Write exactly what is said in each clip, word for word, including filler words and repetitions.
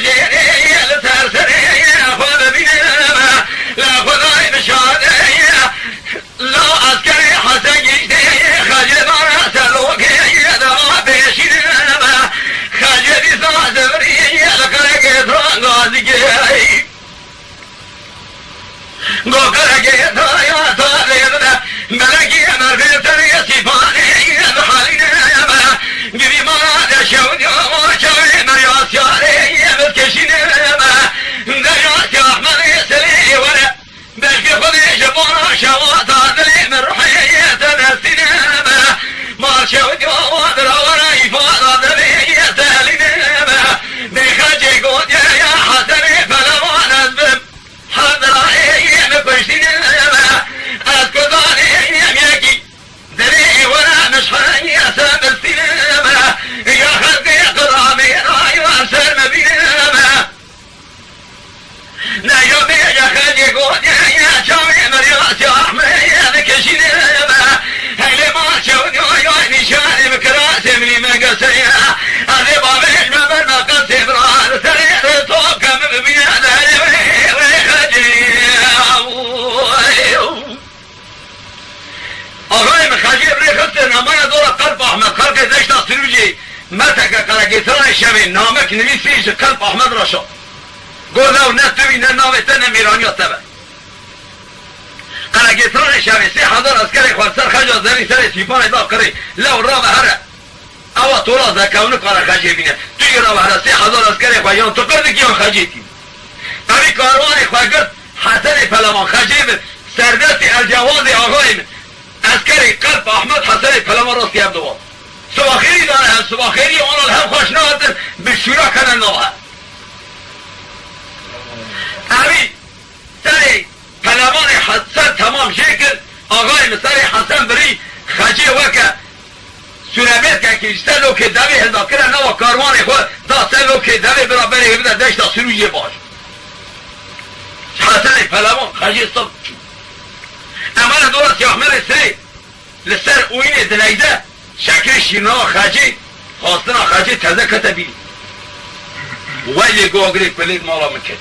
Li ser serê xwe bibînim, li Xwedayê bişarê. La eskerê Hesen giştê, Xecê dana serokê, dema pêşînim. Xecê dîsa zivirî, li qerekê tran gazî kê. Gokareke daya talê bide, melekî mervê serê sîpanê bihalîne me. Givî mala de şewdiya çavê merya siyarê bidkeşîne me. Derya Siyahmerê serê were, belkî Xwedê ji bona şewata dilê min ruhê te destîne me. Mal şewdiya wa dira were îfada dilê te helîne me. Dê Xecê gotiye ya Hesenê pelewan ez bim. Hazirayê min kuştîne me, ez kudanê yekî. Dilê were mişhaniye se bistîne me, ya xelkê qira mêra ya ser me bîne me. Neca bêje Xecê gotiye, çavê min ya siyah me, dikişîne me. Heylê ma çewdiya ya nîşanê min kirasê min î me geseye. Ez ê bavêj me ber me qesê bira, li serê rê to ke min bibîne derê wê, wê Xecê. Axayê min Xecê bi rê xiste namaya dora Qelp Ahmed, xelkê deşta Sirûcê, meteke qeregêtiranê şevê, namek nivîsî ji Qelp Ahmed re şa. Got, lew ne tu bî, ne navê te, ne mêraniya te be. Qeregêtiranê şevê sê hezar eskerê xwe ser Xeca Zerî serê Sîpanê da qirê, lew rabe here. Ewa tola zekewnik qara Xecê bîne. Tu yê rabe here sê hezar eskerê xwe yan tu qir dikî yan Xecê tî. Evî karwanê xwe girt, Hesenê Pelewan Xecê bi serdestî Elcewazê axayê min. Eskerê Qelp Ahmed Hesenê Pelewan rastî hev diwan. Sibaxêrî dane hev, sibaxêrî wana li hev xweş nehatin, bi şûra kene nav hev. Evî serê Pelevanê Hesen temam jê kir, axayê min serê Hesen birî, Xecê weke sûrebêrkekî ji ser lokê devê hilda kire nava karwanê xwe, da ser lokê devê bira berê bide deşta Sirûcê baş. Hesenê Pelevan Xecê sal çû. Emele dora Siyahmerê sirê. Li ser oyînê dileyde şeklê şîrnava Xecê, xwastina Xecê teze kete bîrî. Weylê gagirê kulê mala min ket.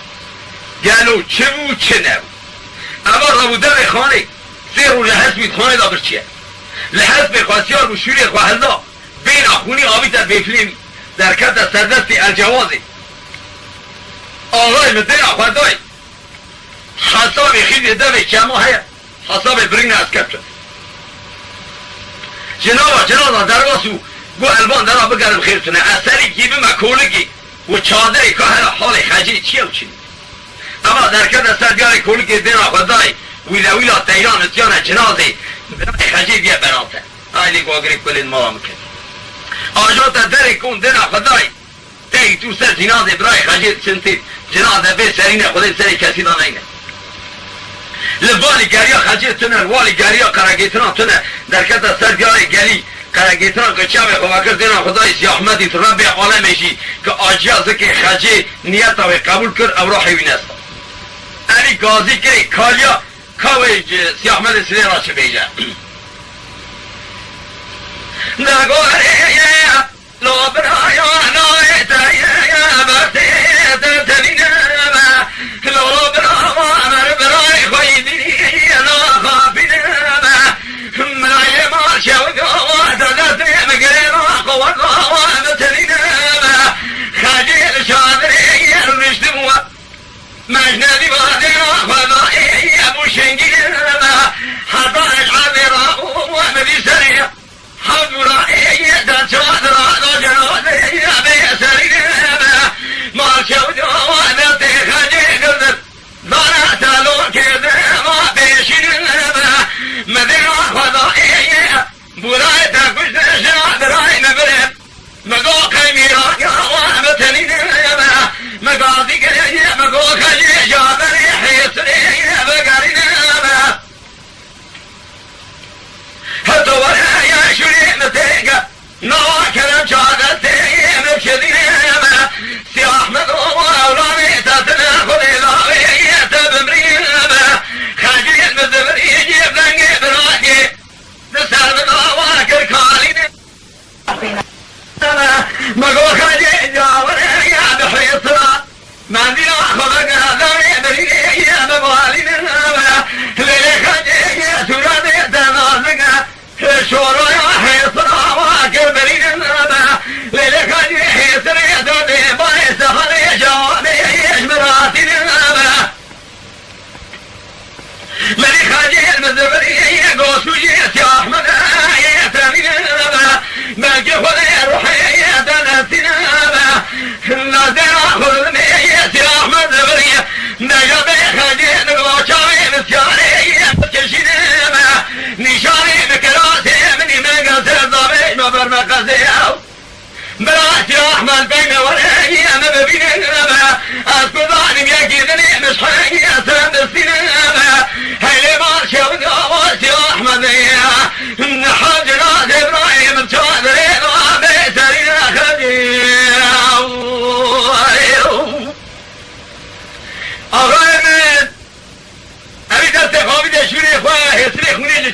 Gelo çi bû, çi nebû? Eva rabû devê xanê, sê roj e hespî di xanê de birçiye. Li hespê xwe siyar bû, şûrê xwe hilda, bêhna xûnî avîte bêfilê wî. Derkete ser destê Elcewazê. Axayê min dêna xwe dayê. Hesabê xîzê devê çema heye. Hesabê birîna ez keptim. Ji nava cinaza derbas û got, elvan dera bigerim xêr tune. Ez serî kî bime kolikê û çadirê ka here halê Xecê çi ye û çi nî. Eva derkete ser diyarê kolikê dêna xwe dayê. Wîle wîla teyran nisyane cinazê birayê Xecê diye berate. Aylê gagirê kulên mala min ket. Ajate derê kon dêna xwe dayê. Tey tû ser cînazê birayê Xecê diçin tê. Cînaze bê serîne, Xwedê serê kesî de neyne. Li balî geriya Xecê tune, li walî geriya qeregêtiran tune. Derkete ser diyarê gelî. Qeregêtiran ku çavê xwe vekir dêna Xwedayê Siyahmedî tu Rebbê alemê jî ku aciya zikê Xecê niyeta wê qebûl kir, ew rahê wî nesta. Evî gazî kirê kaliya ka wê ji Siyahmedê sirê ra çi bêje. Dagorê Lo biraya nayê te ye, bertê te tenîne me. Lo bira ma mer biray xwe yî dî naxapîne me. Minayê ma şew gawa te destê min girê ma xwe wenda we bi tenîne me. Xecê li çadirê ye rûniştim we. Mecnedî vadê xwe da ê ye bû şengîne me. Heta ez erdê ra û we min dî serê. Hevdûra ê ye de çadira da cenazê ye bê serîne me.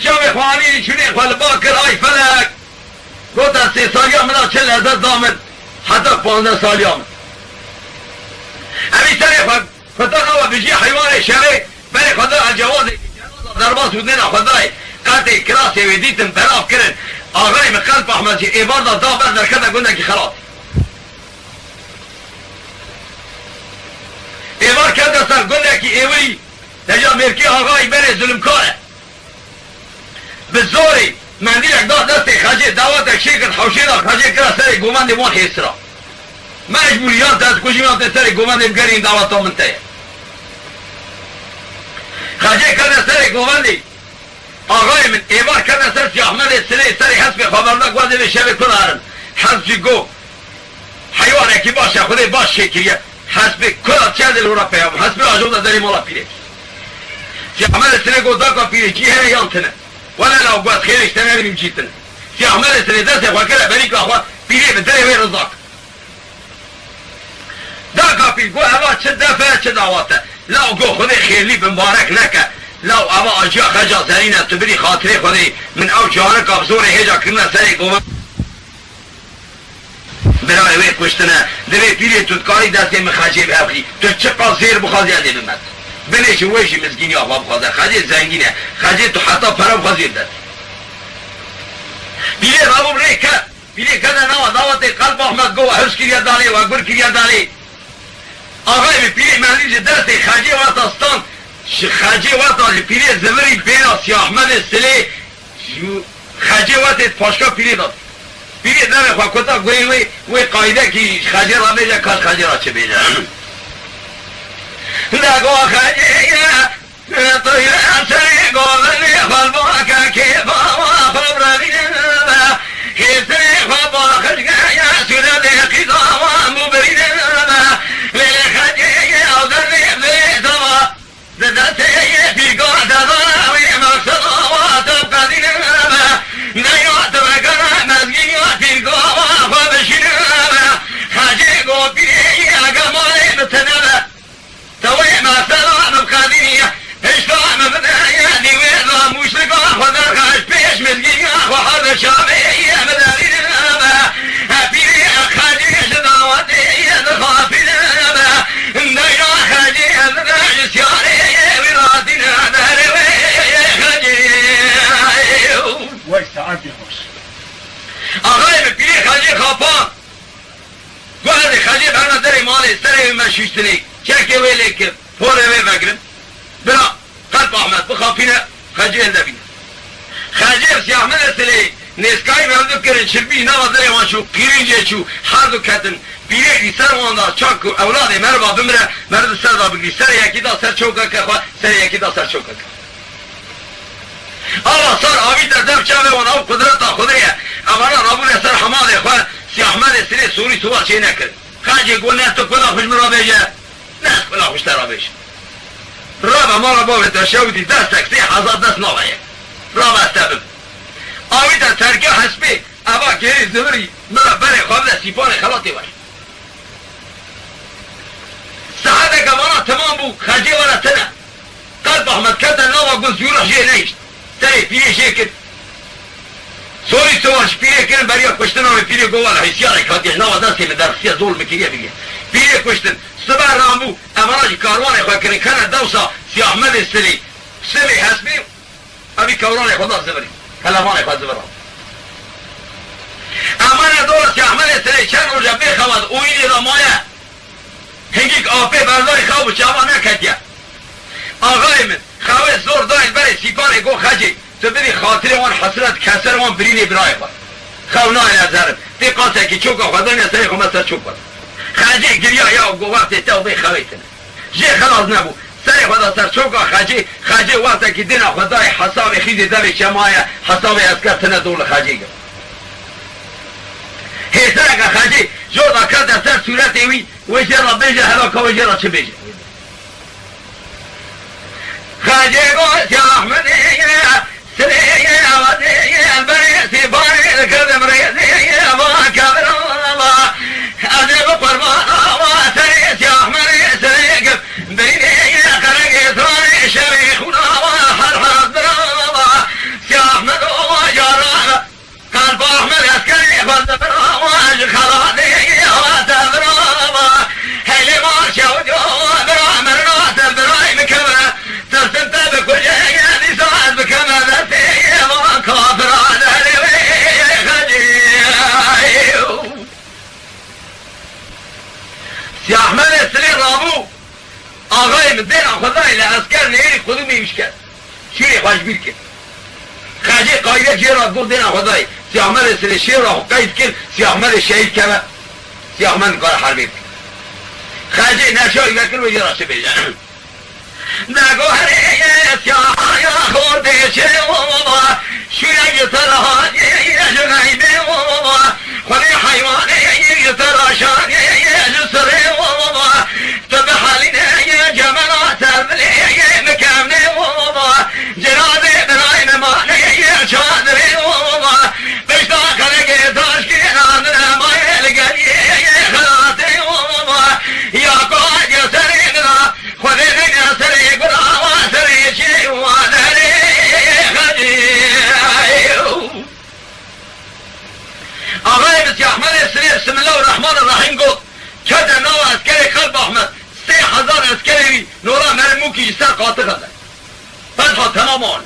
Çavê xwe anî şûnê xwe li ba kir, ay felek! Gote sê saliya min a çi lezzet da min, heta panzdeh saliya min. Evî serê xwe, xwe da nawa bijî heywanê şerê, berê xwe da el cewazê, derbas û nêna xwe dayê, qetê kirasê wê dîtin, belav kirin. Axayê min Qelp Ahmed jî êvar da, da ber derkete gundekî xelat. Êvar kete ser gundekî êwirî, deja mêrkê axayî berê zulmkar e. Bi zorê mendîlek da destê Xecê, dawetek çêkir, hewşê da Xecê kira serê govendê wan hêsira. Mecbûr yan te ez kujim yan te serê govendê bigerîn, daweta min te ye. Xecê kete serê govendê, axayê min êvar kete ser Sî Ahmedê Silê serê hespê xwe berda, got ez ê vê şevê ku herim. Hesp jî got, heywanekî baş e, Xwedê baş çêkiriye. Hespê kura çendê li hora peya bû. Hespê ajo da derê mala pîrê. Sî Ahmedê Silê got, daka pîrê, cî heye yan tine? Wele law, got, xêrê ji te nebînim, cî tine. Sî Ahmedê Silê destê xwe kire berîka xwe, pîrê bi derê wê riza kir. Daka pîr got, eva çi def e, çi dawet e? Law got, Xwedê xêrlî bi mibarek neke. Law eva aciya Xeca Zerîn e, tu bidî xatirê Xwedê, min ew canika bi zorê hêja kirine serê govend. Birayê wê kuştine. Divê pîrê tu dikarî destê min Xecê bi hev xî. Tu çiqas zêr bixwazî ez ê bime. Binêşî wê jî mizgîniya xwe bixwaze. Xecê zengîn e. Xecê tu heta pere bixwazî dest. Pîrê rabû rê ke. Pîrê kete nawa dawetê Qelp Ahmed, got we hifz kiriye dalê, we gur kiriye dalê. Axayê min pîrê mendî ji destê Xecê weta stand. Ji Xecê weta ji pîrê zivirî bêra Sî Ahmedê Silê. Ji Xecê wetê paşka pîrê da. Pîrê devê xwe kuta, gurê wê, wê qayîdekî ji Xecê ra bêje, ka ji Xecê ra çi bêje. Dego Xecê ye, tu ye serê govendê xwe li ba kekê bava xwe birevîne be. Hêsirê xwe baxij geye sûretê qîza wan bû birîne be. Lê Xecê ye ew derê bi zava. Di destê pîrka de da wê meqseda wa te qedîne be. Neyna tu vekere mezgîniya pîrka wa xwe bişîne be. Xecê got pîrê, ege malê bi tine be, te wê meqseda min qedîniye. Hişta min bideye dîwêra mûştika xwe derxe ji pêş mizgîniya xwe her di çavê ye biderîne be. Pîrê Xecê ji dawetê ye dixapîne be. Neyna Xecê ez ne ji siyarê wî ratîne derê wê Xecê. Wey saetê xweş. Axayê min pîrê Xecê xapa. Got ez ê Xecê berna derê malê, serê wê me şûştinê. Çekê wê lê kir. Porê wê vegirin. Bira Qelp Ahmed bixapîne, Xecê hinde bîne. Xecê bi Sî Ahmedê Silê nêskayî mevdu kirin, çilbî nava derê wan çû, qîrîncê çû, her du ketin. Pîrê li ser wan da, çak ku ewladê meriva bimire, meriv di ser da bigirî. Serê yekî da ser çewkeke xwe, serê yekî da ser çewkeke. Ava sar avîte dev çavê wan, ew qudreta Xwedê ye. Evana rabûne ser hemalê xwe, Sî Ahmedê Silê sorî siwa çê nekir. Xecê got ne tu kula xwe ji min ra bêje. Ne ez kula xwe ji te ra bêjim. Rabe mala bavê te şewitî destek sê hezar dest nava ye. Rabe ez te bim. Avîte terke hespê, eva kêrî zivirî, min re berê xwe bide sîpanê xelatê we. Saeteke vana temam bû, Xecê were tine. Qelb Ahmed kete nava gun zûrix jê nehişt. Serê pîrê jê kir. Sorî siwa ji pîrê kirin beriya kuştina wê, pîrê got wele hêsiyarek hatiye, nava destê min derxistiye, zol min kiriye biriye. Pîrê kuştin. Sibe ran bû, evana jî karwanê xwe kirin, kene dewsa Sî Ahmedê Silê. Silê hespê, evî kewranê xwe da zivirî. Pelevanê xwe zivira. Evana dora Sî Ahmedê Silê çend roja bê xewa di oyînê de maye. Hingîk apê berdayî xew bi çavan neketiye. Axayê min, xewê zor dayê li berê sîpanê, got Xecê, tu bidî xatirê wan hesret ke ser wan birînê birayê xwe. Xew nayê ez herim. Tê qasekî çoka xwe daniye serê xwe me ser çok xwe. Xecê giriya ya got wextê te û vê xewê tine. Jê xelas nebû. Serê xwe da ser çoka Xecê, Xecê wextekî dina xwe dayê hesabê xîzê devê çemaye, hesabê esker tine dor li Xecê gir. Hêsireke Xecê jor da kete ser sûretê wî, wê jê re bêje, hela ka wê jê re çi bêje. Xecê got, ya Ahmedê, Silê ye, Xecê ye, berê sîpanê dikirim rêzê ye, va kevira va. Ez ê bi qurbana va, serê siyah merê, serê gim. Beynê ye, qeregê stranê, şevê xûna va, her her birava. Sî Dêna Xwedayê li esker nêrî xwedû mî wişket. Şûrê xwe ji bîr kir. Xecê qayîdek jê re got dêna Xwedayê. Siyahmedê Sirê şêwra xwe qeyd kir, Siyahmedê şehîd keve. Siyahmed nikare herbê bike. Xecê neşayî vekir wê jê re çi bêje. Degoherê siyaya xortê şêwa, şûrek ji te re hatiye ji xeybê wa. Xwedê heywanê ji te re şanê ji sirê wa. Tu bi helînê cemela ser bilê bi kevnê wa. Cinazê birayê me manê çadirê wa. Pişta xelekê taşkê nandine mayê li geliyê xelatê wa. Ya ku hatiye serê min a, Xwedê neyne serê gula wa serê çê wa derê xecî. Axayê bi Siyahmedê Sirê Bismillah û Rehman û Rehîm got, kete nava eskerê Xelp Ahmed, sê hezar eskerê wî nora mermûkî ji ser qatixê de. Fetha temam an.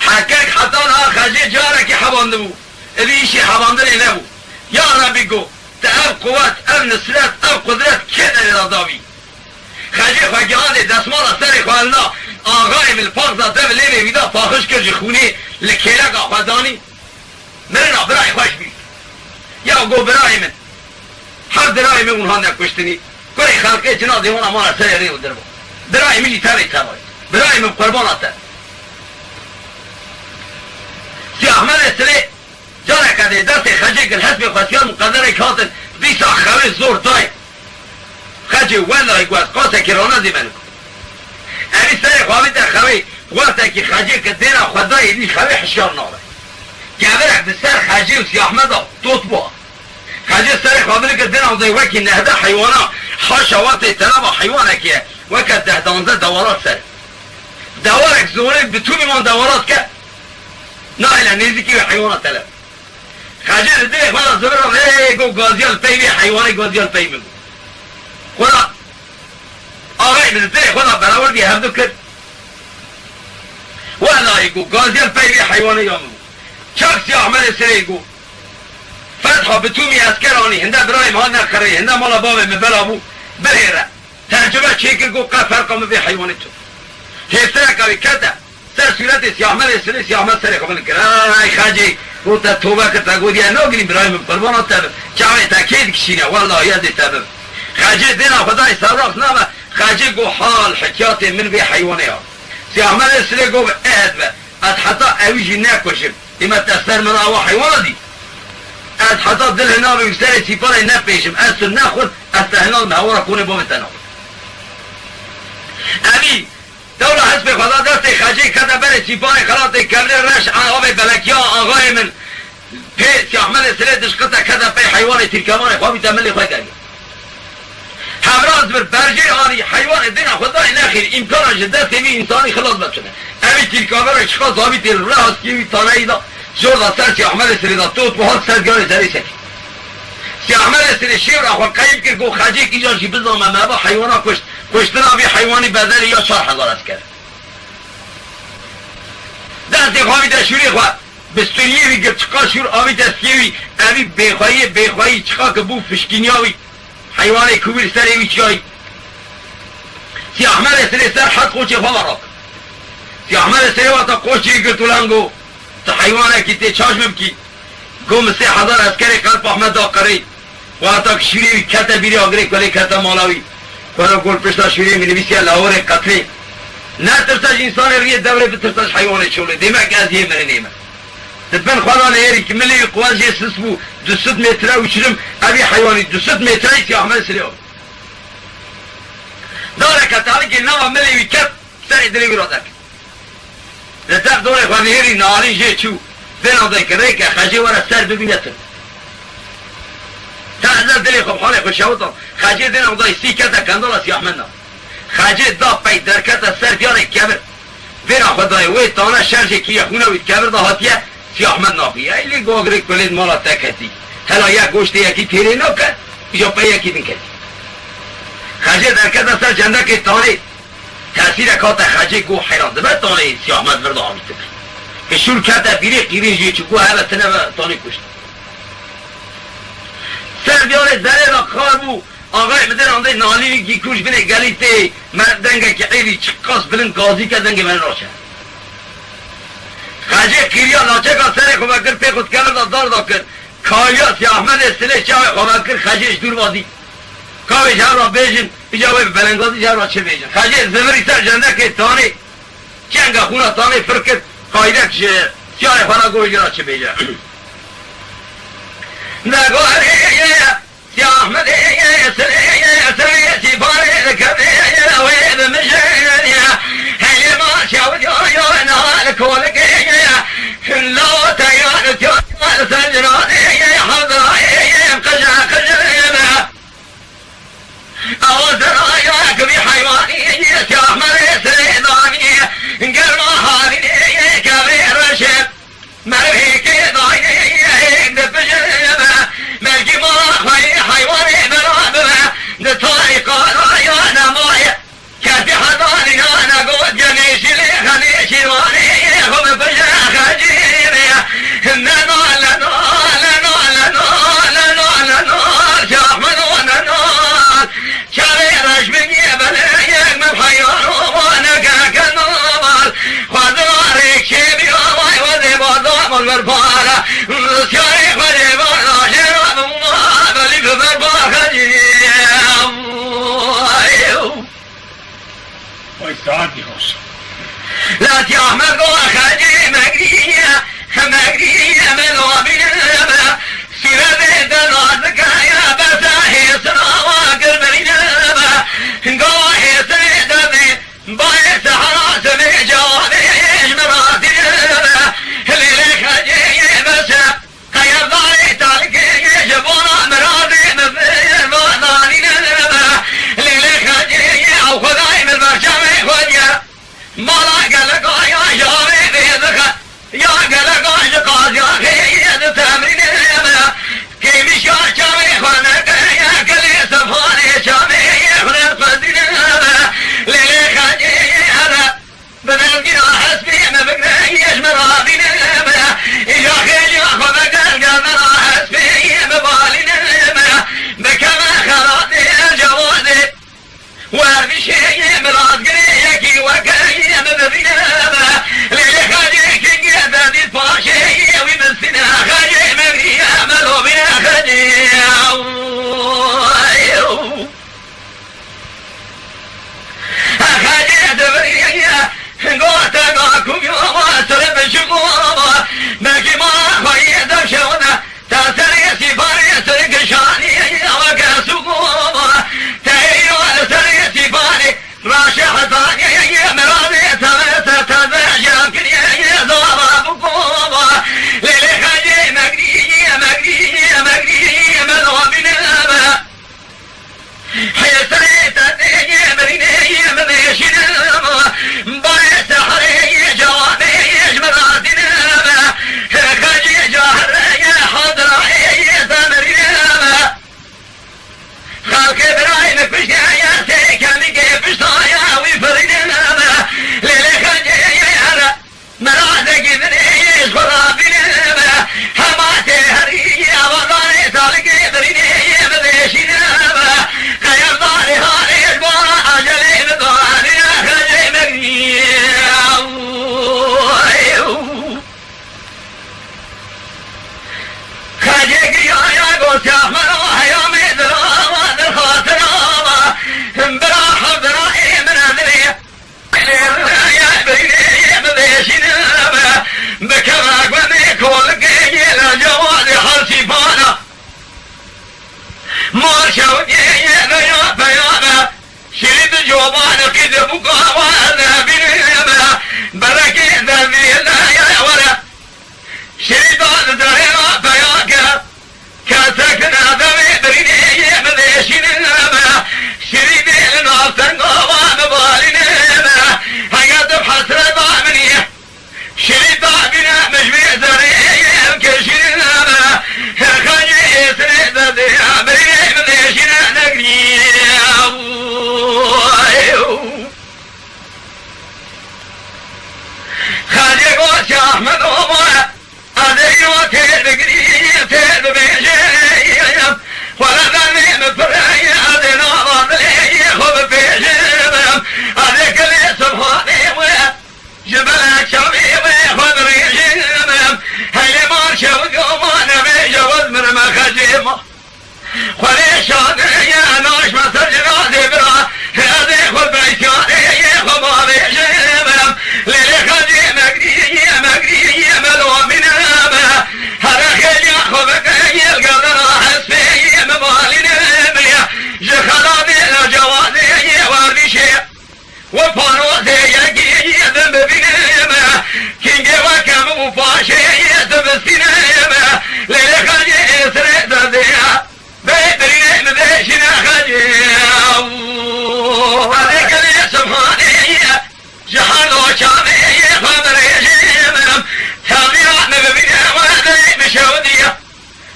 Hekek heta niha Xecê carekî hebandibû, êdî îşê hebandinê nebû. Ya Rebî got, te ev quwet, ev nisret, ev qudret kê derê de da wî? Xecê xwe gihandê destmala serê xwe hilna, axayê min li pax da dev lêvê wî da paxij kir ji xûnê li kêleka xwe danî. Mirina birayê xwe ji bîr. Ya go birayê min. Her dirayê min hûn hane kuştinî. Kurê xelkê cina dêwana mala serê rê û dirba. Birayê min jî tevê tevayê. Birayê min qurbana te. Siyahmedê Sirê careke dê destê Xecê kir hespê xwe siya muqederek hatin, dîsa xewê zor dayê. Xecê welahî guhet qasekî rana zî menik. Evî serê xwe avête xewê, wextekî Xecê ki dêra xwe dayê dî xewê hişyar nabe. Kevirek bi ser Xecê û Siyahmeda tot bû. Xecê serê xwe binikir dêra zey wekî nehde heywana, haşa wextê telaba heywanekê ye, weke deh danze dewara ser. Dewarek zorê bi tûmî wan dewara dike, nahêle nêzîkî wê heywana tele. Xecê li dilê xwe de zivira vê got gaziya li pey vê heywanê gaziya li pey min bû. Xweda axayê min li dilê xwe de berawerdî hevdu kir. Welahî got gaziya li pey vê heywanê ya min bû. Çak Siyahmedê Sirê got. Fetha bi tûmî esker anî, hinde birayê min hat neqirê, hinde mala bavê min bela bû, bihêre. Tercime çêkir got qe ferqa min vê heywanê çi. Hêftireka wî kete. Ser sûretê Siyahmedê Sirê, Siyahmed serê xwe bilind kir. Ay Xecê, got te tobe kir, te got, "Ya nagirî birayê min, qurbana te bim. Çavê te kê dikişîne, wellahî ez ê te bim." Xecê dêna xwe dayê serrax nabe, Xecê got, "Hal hikiyatê min vê heywanê ya." Siyahmedê Sirê got, "Ehed be, ez heta ewî jî nekuşim. Dîme te ser min awa heywana dî. Ez heta dil hina bim, serê sîpanê nepêşim, ez tu nexwin, ez te hina bim, hewara konê bavê te nabim." Evî Dewla hespê xwe da destê Xecê kete berê sîpanê xelatê kevnê reş a avê belekiya axayê min. Pê Siyahmedê Sirê dişqite kete pey heywanê tîrkevanê xwe bîte milê xwe keriye. Hevraz bir berjê anî heywanê dêna xwe dayê nexêr îmkana ji destê vî însanî xilas be çune. Evî tîrkaverek çiqas avîtê li rehastiyê wî taneyî da jor da ser Siyahmedê Sirê da tot buhat ser giyanê serê sekî. Siyahmedê Sirê şêwra xwe qeyb kir got Xecê kîjan jî bizanme me va heywana kuşt. Kuştina vî heywanî bedelî ya çar hezar esker. Destê xwe avîte şûrê xwe, bi stûriyê wî girt çiqa şûr avîte stiyê wî, evî bêxweyiyê bêxweyî çiqa ki bû fişkîniya wî, heywanê ku wî li serê wî çiyayî. Siyahmedê Sirê ser het qoçê xwe ve rak. Siyahmedê Sirê wata qoçê girt û lan got, "Tu heywanekî tê çaş min bikî." Got, "Min sê hezar eskerê Xelp Ahmed da qirê." Wexta ku şûrê wî kete bîrê agirê kulê kete mala wî. Xwero gol pişta şûrê min nivîsiya lawirê qetlê. Netirse ji însanê riyê dewrê, bitirse ji heywanê çolê. Demek ez yê mirinê me. Di bin xwe de nêrî ki milê wî quwet jê sis bû, du sed metre uçurum, evî heywanî du sed metreyî Siyahmedê Sirê. Dareke talikê nava milê wî ket, serê dilê wî re derket. Li ser dorê xwe nihêrî, nalî jê çû. Dêna dayê kirêke Xecê were ser bibîne tu. Te ezel dilê xwe bi halê xwe şewita. Xecê dêna dayê sî kete kendala Siyahmedê. Xecê da pey derkete ser diyarê kevir. Dêna xwe dayê wê tane şerjê kiriye xûna wî di kevir de hatiye Siyahmed naxiye. Ey lê gagirê kulê di mala te ketî. Hela yek goştê yekî têrê nake, îja pey yekî din ketî. Xecê derkete ser cendekê tanê. Tesîrek hate Xecê got heyran dibe tanê Siyahmed vir de avîtibî. Ki şûr kete bîrê qîrê jê çi got heve tine ve tanê kuşt. Ser diyarê derê de xar bû, Axayê min derandê nalî wî gîkû ji binê gelî tê, me dengekî êrî çiqas bilind gazî ke dengê me naçe. Xecê qîriya laçeka serê xwe vekir pê xwe dikevir da dar da kir. Kariya Sî Ahmedê silê çavê xwe vekir Xecê ji dûr va dît. Ka wê ji hev ra bêjin, îca wê bi belengazî ji hev ra çi bêjin. Xecê zivirî ser jendekê tanê, çenga xûna tanê pir kir, qaydek ji siyarê xwe ra got wê ji ra çi bêje. Dego erê ye, Sî Ahmedê ye, sirê ye, sirê sîparê dikevê ye, wê bimije ye. Heyê ma şewit ya, ya, na li kolikê ye. Lawa te ya, ya, ya, li ser ciranê ye, hazirayê ye, qije, qije ye. Ew ziraya kivî heywanî, Sî Ahmedê sirê danî, germa havînê ye, kevê reşê. Merivê kê dayê hêk dipijime, belkî mala xwe yê heywanê bela bibe, di tarî qala ya nemaye. Kesî hezanî nane got, genê şîrê xemê şîrwanê xwe bipije xecî me. Nena, lena, lena, lena, lena, lena, şahmeno, nena. Çavê reşbingî belê yek min heyran û wane keke normal. Xwezina rêkşê bîya vay wezê bazamon ver para. Siyarê xwedê bana jêra bimûna belî biber baxecî. Vay saetî xweş. Lati Ahmet go xecê megrî ye, megrî ye, me nabîne me. Sûrevê de nazikaya bese hêsina wa girmîne me. Go hêsê de me. Bayê sehra semê cavê ji min rastîne me. Lêlê xecê ye bese. Qeyerdarê talikê ji bona miradê min vê vadanîne me. Lêlê xecê ye ew xwedayê min berçavê xwe diye. Mala geleka ya ji avê vê dixe. Ya geleka ji qaziya xêyê di temrîne me. Kêmîşa çavê xwe neke ye gelê sefanê çavê ye xwe xwezîne me. Lêlê xecê ye ere. Bi dengîna hespê me bigre, yê ji me radîne me. Îja xêja xwe vegel, gel me ra hespê yê bibalîne me. Bikeve xelatê cewazê. Wervişê yê mi razgirê, yekî weke yê mi bibîne me. Lê lê xecê kingê derdî paşê yê wî bistîne. Xecê me bîye me lobîne xecê. Xecê diviriye, gote ga kumyo ma, sere biçiko ma, belkî ma xweyê devşe wene, te serê sîparê sere kişanî, weke suko ma, te yo li serê sîparê, raşe hetanê, miradê te ve te te ve jevkiriye, zava buko ma, lê lê xecê megrî, megrî, megrî, me navîne me. Hêsayê te tê yê birînê yê bimêşînim. Bayê seherê yê cewabê yê ji min ratînim. Xecê cahirê yê hazirayê yê te mirînim. Xelkê birayê min kuştiye yê sê kemîkê piştaya wî firînim. Lê lê xecê yê here. Mirazekî min ê ji xwe rabîne me, hema tê herî avadanê salikê birînê yê bibêşîne me. Qeyerdarê halê ji bona acelê min danîne xecê me gî. Xecê giyaya gotya xwe ro heyamê dila wa derxastina wa. Bira hevdira ê min e dilê. Bikeve guhê kolikê yê li cewazê helsîpana. Mor şewitê yê veya peyane. Şirî di cobanê qîdê bûka wa ez nebînime. Berekê devî ye were. Şirî da di derê ra peya ke. Kesek nademê birînê yê bivêşînime. Şirî bê li nav tenga wa bibalînime. Hege tu bi hesreta min î. Şirî da bîne min ji vê zerê yê kişînime. Xecê êsirê derdê birînê bivêşîne negirî. Xecê got ya Ehmed Omar. Ez ê îro têr bigirî, têr bibêjim. Xwe li derdê min pir e, ez Çavê xwe bi rêjê mirim, çavîra min bibîne we derê bişewdiye.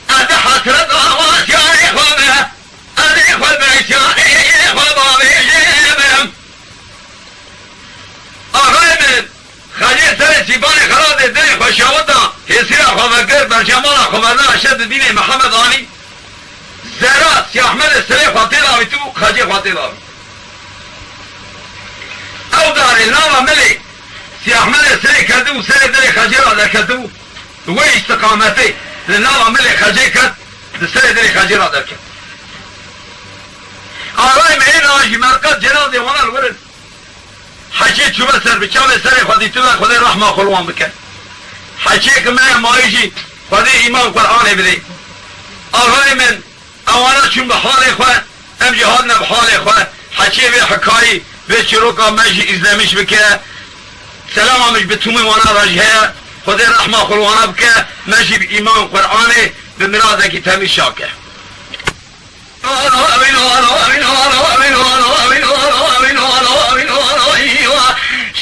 Ez bi hesret awa çavê xwe mirim, ez ê xwe bi çavê xwe bavêjê mirim. Axayê min, Xecê serê sîpanê xelatê dilê xwe şewita, hêsîra xwe vekir, berjemala xwe verna şedidînê Mihemed Alî. Zera Siyahmedê serê xwe tê davît û Xecê xwe tê davît. Ew darê nava milê Siyahmedê serê ketibû, serê dilê Xecê ra derketibû. Wê îstiqametê li nava milê Xecê ket, di serê dilê Xecê ra derket. Axayê me êna jî merqet cenazê wana li wir in. Heçê çûbe ser bi çavê serê xwe dîtibe, Xwedê rehma xwe li wan bike. Heçê ki me ye mayî jî Xwedê îman Qur'anê bidê. Axayê min, ewana çûn bi halê xwe, em jî hatine bi halê xwe. Heçê vê hikayî, vê çîroka me jî îzlemiş bike. Selama min ji bi tûmê wana re jî heye. Xwedê rehma xwe li wana bike, me jî bi îman Qur'anê, bi miradekî temî şa ke.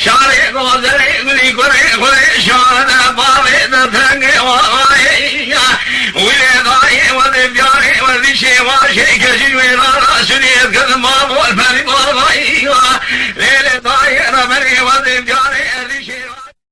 Şarê gozerê gulî gurê gurê şarê bavê de tengê wayê. Wî lê dayê we dê biyarê we dişê wa şê keçin wê rara şiriyet kir ma bol perî bol vayê.